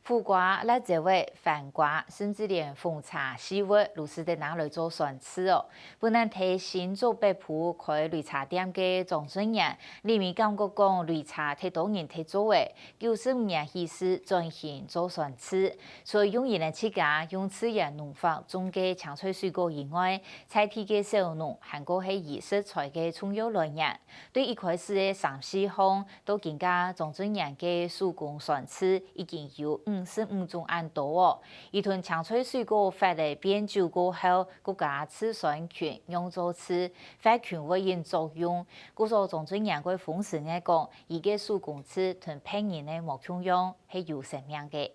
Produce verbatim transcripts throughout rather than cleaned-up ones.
苦瓜、辣椒仔、番瓜，甚至連紅茶、四物，都使得拿來做酸醋哦。本來在新竹北埔開擂茶店个莊俊彥，這下感覺講擂茶忒多人忒做了，九十五年起勢轉型做酸醋，除了用佢等自家用自然農法種个青菜水果以外，在地个小農還過係佢食材个重要來源。對一開始个三四項，到今下莊俊彥个手工酸醋已經有五十五種恁多哦。一頓青菜水果發了變酒過後，閣加醋酸菌、釀造醋，發菌活性作用，故所莊俊彥个風神个講，佢个手工醋同別人个無共樣，係有生命个。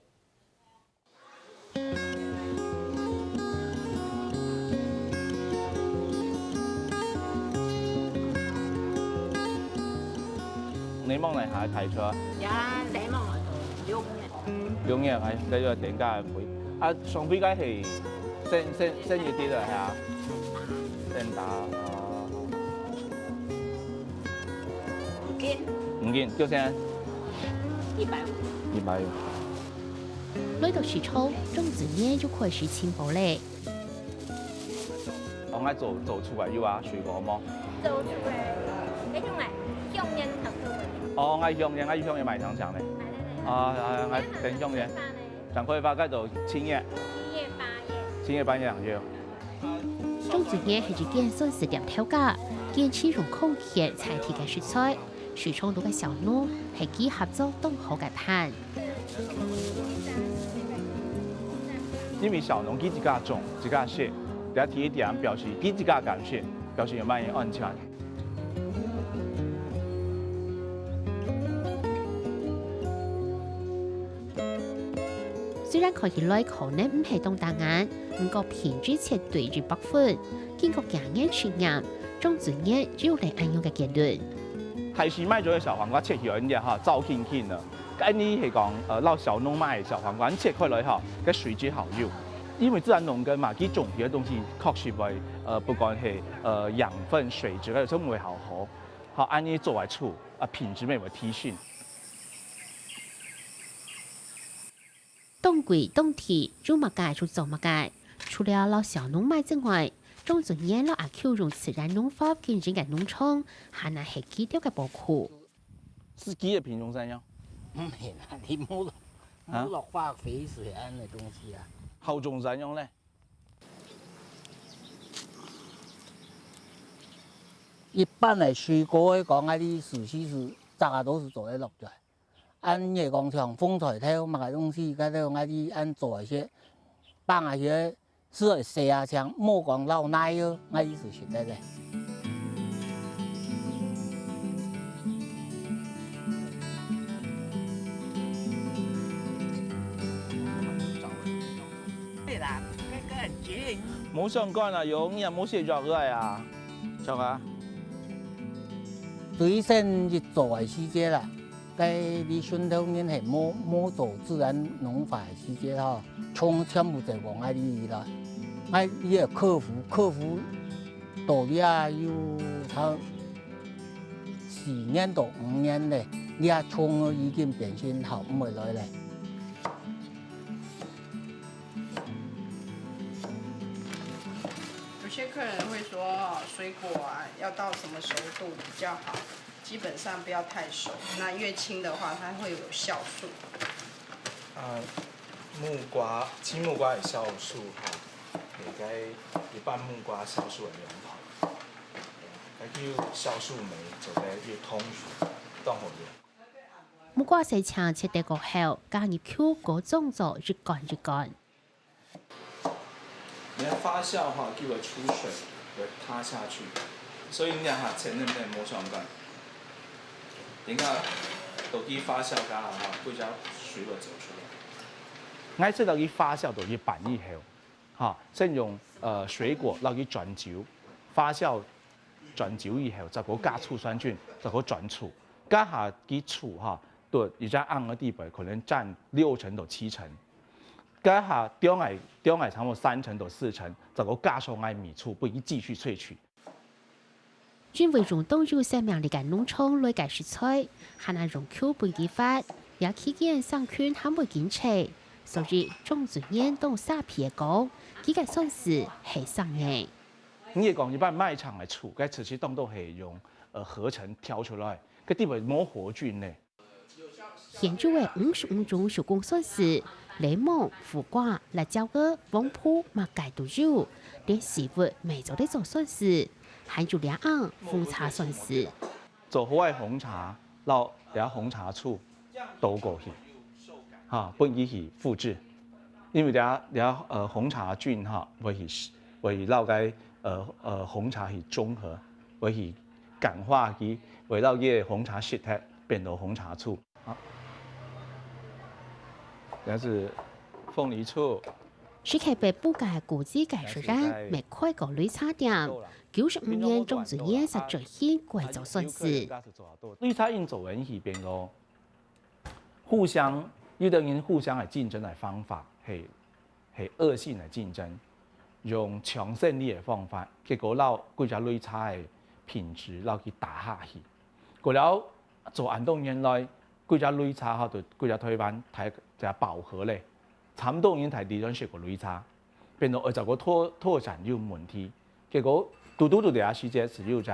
檸檬呢，還開出來？呀，檸檬啊，六月。六月還，這個點解會？啊，上飛該係生，生，生一滴了哈？生打，哦。五斤。五斤，就先。一百五。一百五。來到市場，莊俊彥就開始尋寶咧。 哦，𠊎做，做出來有啊，水果無？做出來，該種啊，香煙合作个。哦，𠊎香煙，𠊎香煙賣當強咧。賣得咧。啊，啊，𠊎等香煙。三塊八呢？三塊八，該做七月。七月、八月。七月、八月兩月。莊俊彥係一間酸醋店頭家，堅持用康健在地个食材， 市場肚个小農係佢合作當好个伴。因為小農佢自家種、自家食，這第一點表示佢自家敢食，表示有賣安全。 雖然看起來可能毋係當打眼，毋過品質絕對一百分。經過經驗試驗，莊俊彥就有了恁樣个結論。大市賣咗个小黃瓜切起來，恁樣哈，燥輕輕个。恁樣係講，呃，摎小農賣个小黃瓜切開來哈，該水質好幼。因為自然農耕嘛，佢種起个東西確實會，呃，不管係，呃，養分、水質，該全部會好好。好，恁樣做來出，啊，品質乜會提升。 當季當地種麼个就做麼个。除了摎小農賣之外，莊俊彥摎阿舅用自然農法經營个農場，還係佢兜个寶庫。四季个品種怎樣？嗯，很難，你沒落，啊？沒落化肥水恁樣个東西啊。好種怎樣呢？一般个水果來講，啊，你四季是，大家都是做得落个。 恁樣講像紅菜頭麼个東西，該兜𠊎俚恁做一些，放一些，係會洗啊，像莫講老耐哦，𠊎意思係這个。對啦，那個很均勻。無相干啊，有你也無寫藥个啊，曉得啊？對先一做个時節啦。 該你順頭人係無，無做自然農法个時節吼，蔥全部就往該裡去啦。該你愛克服，克服到這有差四年到五年咧，你這蔥已經變成好毋會來咧。有些客人會說，水果啊，要到什麼熟度比較好？ 基本上不要太熟，那越青的話，它會有酵素。啊，木瓜，青木瓜有酵素哈，也該一般木瓜酵素會比較好，該就酵素酶做得越通，當好用。木瓜洗淨切塊過後，加入去鍋中做一罐一罐。 你看發酵的話，就會出水，會塌下去，所以你兩下切嫩嫩無相干。等下落去發酵該下哈，會將水分走出來。𠊎係落去發酵落去拌以後，哈，先用，呃，水果落去轉酒，發酵轉酒以後，再過加醋酸菌，再過轉醋。該下佢醋哈，到一隻罌个地步，可能佔六成到七成。 該下中个，中个差不多三成到四成，再過加上該米醋，分佢繼續萃取。因為用當有生命力个農場來个食材，還愛用口本佢發，這期間生菌還會緊脆，所以張俊彥當沙鼻个講，佢个蒜絲係生个。你係講一般賣場个醋，該實際當多係用呃合成調出來，該地方無活菌呢。現有个五十五種手工蒜絲，檸檬、苦瓜、辣椒个、黃瓠，麼个都有，連食物乜做得做蒜絲，還有這樣紅茶蒜絲。做好个紅茶，摎這紅茶醋倒過去，哈，分佢去複製。因為這這呃紅茶菌哈，會去會去摎該呃呃紅茶去中和，會去感化佢，會摎佢个紅茶食忒，變到紅茶醋。好，這係鳳梨醋。食客北部个古蹟解說員，乜開過擂茶店，九十五年張俊彥就轉型改做蒜絲。擂茶因做緊去變到互相，有兜人互相个競爭个方法係係惡性个競爭，用搶生理个方法，結果摎歸隻擂茶个品質摎佢打下去。過了做恁多年來，歸隻擂茶吼，對歸隻臺灣大家飽和咧，差毋多人大體上食過擂茶，變到愛照顧拓拓展有問題。結果堵堵堵這時節係有隻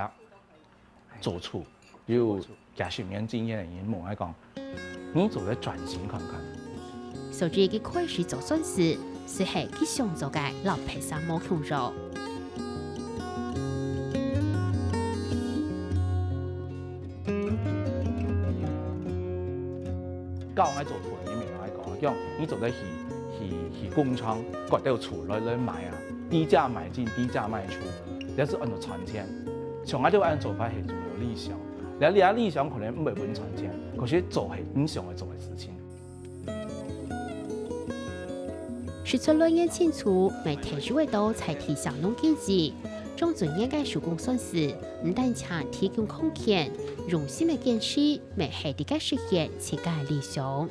做醋，有幾十年經驗个人問𠊎講，你做得轉型看看。所以佢開始做蒜絲，就係佢想做个摎別儕無共樣。教𠊎做醋，你明白講，講你做得去去去工廠割兜醋來來賣啊，低價買進，低價賣出，這係安到賺錢。像𠊎兜恁做法係做有理想，這這理想可能毋會分賺錢，可是做係你想愛做个事情。食出來个清楚，乜體會到在地小農經濟。張俊彥个手工蒜絲，毋單淨提供空間，用心个堅持，乜係在該實現自家个理想。